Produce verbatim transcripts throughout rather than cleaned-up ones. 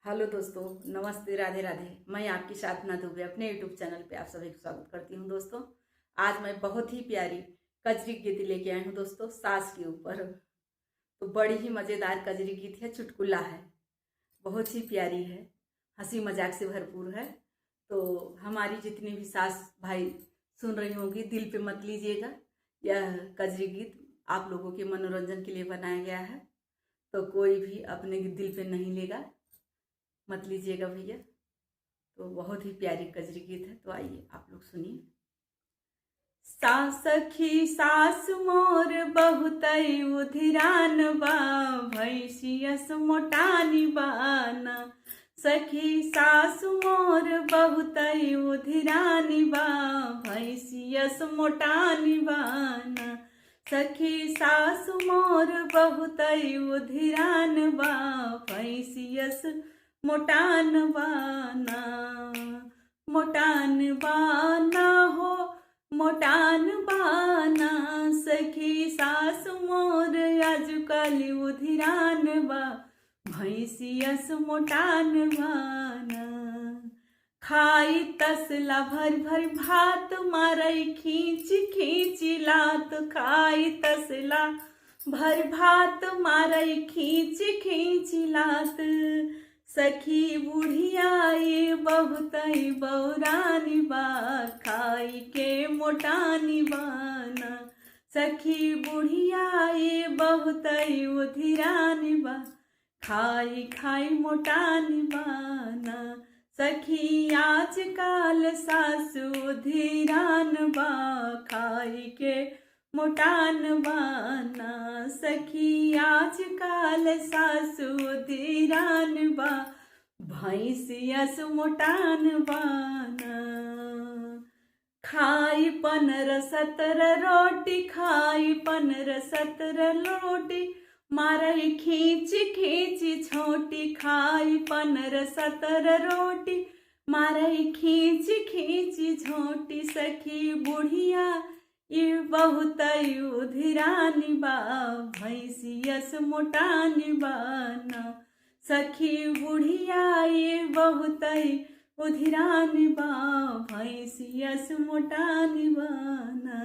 हेलो दोस्तों, नमस्ते, राधे राधे। मैं आपकी साधना दुबे अपने YouTube चैनल पे आप सभी को स्वागत करती हूँ। दोस्तों, आज मैं बहुत ही प्यारी कजरी गीत लेके आई हूँ दोस्तों, सास के ऊपर। तो बड़ी ही मज़ेदार कजरी गीत है, चुटकुला है, बहुत ही प्यारी है, हंसी मजाक से भरपूर है। तो हमारी जितनी भी सास भाई सुन रही होंगी, दिल पे मत लीजिएगा। यह कजरी गीत आप लोगों के मनोरंजन के लिए बनाया गया है, तो कोई भी अपने दिल पे नहीं लेगा, मत लीजिएगा भैया। तो बहुत ही प्यारी कजरी गीत है, तो आइए आप लोग सुनिए। सा सखी सास मोर बहुतै उधिरान बा, भैंसियस मोटानी बाना। सखी सास मोर बहुतै उधिरानी बा, भैंसियस मोटानी बाना। सखी सास मोर बहुतै उधिरान बा, भैंसियस मोटान बाना। मोटान बाना हो, मोटान बाना। सखी सास मोर आजुकाल उधिरान बा, भैंसियस मोटान बाना। खाई तसला भर भर भात, मारै खींच खींच लात। खाई तसला भर भात, मारै खींच खींच लात। सखी बुढ़िया ये बहुतै बौरानी बा, खाई के मोटानी बाना। सखी बुढ़िया ये बहुतै उधिरानी बा, खाई खाई मोटानी बाना। सखी आजकाल सासु धीरान बा, खाई के मोटान बाना। सखी आजकाल सासु धीरान बा, भैंसियस मोटान बाना। खाई पनर सतर रोटी, खाई पनर सतर रोटी, मारै खींच खींच झोंटी। खाई पनर सतर रोटी, मारै खींच खींच झोंटी। सखी बुढ़िया ये बहुतै उधिरानी बा, भैंसियस मोटानी बाना। सखी बुढ़िया ये बहुतै उधिरानी बा, भैंसियस मोटानी बाना।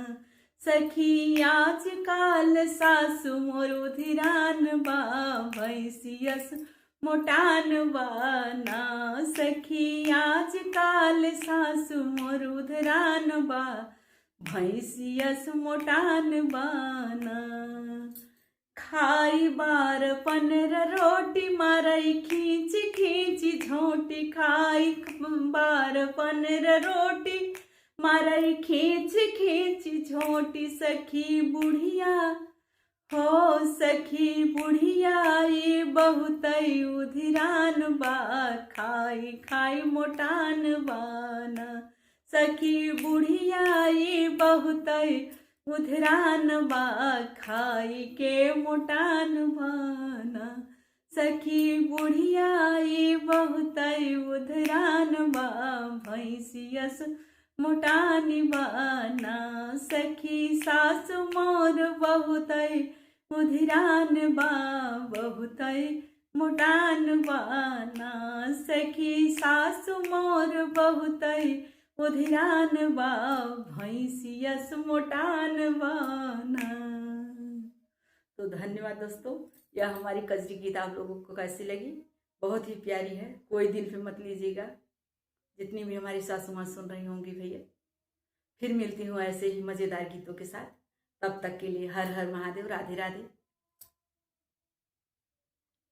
सखी आजकाल सासु मोर उधिरान बा, भैंसियस मोटान बाना। सखी आजकाल सासु मोर उधिरान बा, भैंसियस मोटान बाना। खाई बार पनर रोटी, मारै खींच खींच झोंटी। खाई बार पनर रोटी, मारै खींच खींच झोंटी। सखी बुढ़िया हो, सखी बुढ़िया ये बहुतै उधिरान बा, खाई खाई मोटान बाना। सखी बुढ़िया ये बहुतै उधिरान बा, खाई के मोटान बाना। सखी बुढ़िया ये बहुतै उधिरान बा, भैंसियस मोटानी बाना। सखी सासु मोर बहुतै उधिरान बा, बहुतै मोटान बाना। सखी सासु मोर बहुतै उधिरान बा, भैंसियस मोटान बाना। तो धन्यवाद दोस्तों, यह हमारी कजरी गीत आप लोगों को कैसी लगी? बहुत ही प्यारी है, कोई दिल पे मत लीजिएगा। जितनी भी हमारी सासू माँ सुन रही होंगी भैया, फिर मिलती हूँ ऐसे ही मज़ेदार गीतों के साथ। तब तक के लिए हर हर महादेव, राधे राधे।